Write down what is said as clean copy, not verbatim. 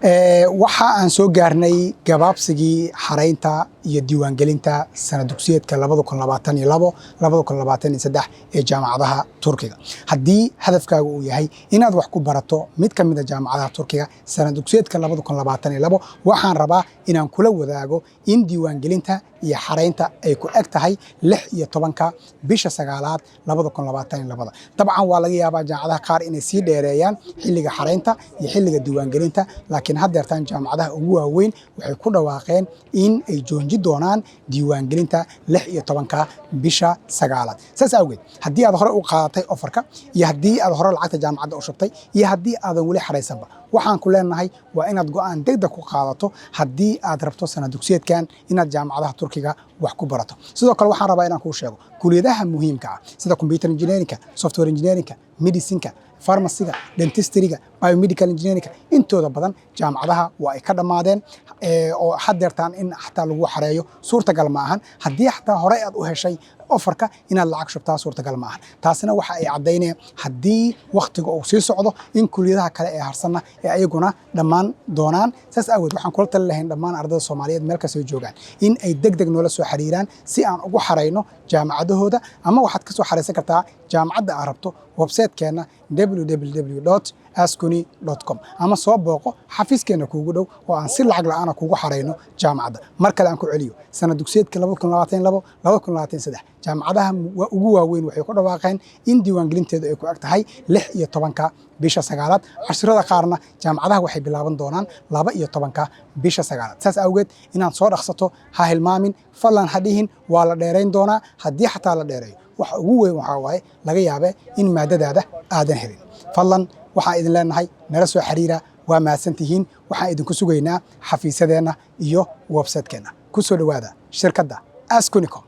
Waxa aan soo gaarnay gabaabsigii xaraynta iyo diiwaangelinta sanad dugsiyeedka 2022, 2023 ee jaamacadaha Turkiga. Haddii hadafkaaga uu yahay inaad wax ku barato mid ka mid a jaamacadaha Turkiga sanad dugsiyeedka 2022, waxaan rabaa inaan kula wadaago in diiwaangelinta iyo xaraynta ay ku eg tahay 16-ka bisha sagaalaad 2022. Dabcan waa laga yaabaa jaamacadaha qaar inay sii dheereeyaan xilliga xaraynta iyo xilliga diiwaangelinta, laakiin haddeertaan jaamacadaha ugu waaweyn waxay ku dhawaaqeen in ay joonji doonaan diiwaangelinta 16-ka bisha sagaalaad. Saas awgeed, haddii aad hore u qaadatay offerka iyo haddii aad hore lacagta jaamacadda u shubtay iyo haddii aadan weli xaraysanba, waxaan ku leenahay waa inaad go'aan degdeg ku qaadato haddii aad rabto sanad dugsiyeedkan inaad jaamacadaha Turkiga wax ku barato. Sidoo kale, waxaan rabaa inaan kuu sheego kuliyadaha muhiimka ah sida computer engineeringka, software engineeringka, medicineka, pharmacyga, dentistryga, biomedical engineeringka, intooda badan jaamacadaha waa ay ka dhammaadeen oo haddeertaan in xataa lagu xareeyo suurtagal ma ahan. Haddii xataa horey aad u heshay offerka, inaad lacag shubtaa suurtagal ma ahan. Taasina waxa ay caddaynayaan haddii wakhtiga uu sii socdo in kuliyadaha kale ee harsanna ee ayaguna dhammaan doonaan. Saas aaweed, waxaan kula tali lahayn dhammaan ardayda Soomaaliyeed meel kastay joogaan in ay deg deg noola soo xiriiraan si aan ugu xarayno jaamacadahooda, ama waxaad ka soo xaraysan kartaa jaamacadda aad rabto website-keenna www.ascuni.com, ama soo booqo xafiiskeenna kuugu dhow oo aan si lacag la'aana kuugu xarayno jaamacadda. Mar kale aan ku celiyo, sanad dugsiyeedka 2022, 2023 jaamacadaha ugu waaweyn waxay ku dhawaaqeen in diiwaangelinteedu ay ku eg tahay 16-ka bisha sagaalaad. Cashirada qaarna jaamacadaha waxay bilaaban doonaan 12-ka bisha sagaalaad. Saas awgeed, inaad soo dhaqsato ha hilmaamin. Fadlan ha dhihin waa la dheerayn doonaa. Haddii xataa la dheereeyo, waxa ugu weyn waxaa waaye laga yaabe in maadadaada aadan helin. Fadlan, waxaan idin leenahay nala soo xiriira. Waa mahadsantihiin. Waxaan idinku sugaynaa xafiisyadeenna iyo website-keenna. Ku soo dhowaada shirkadda Askunicom.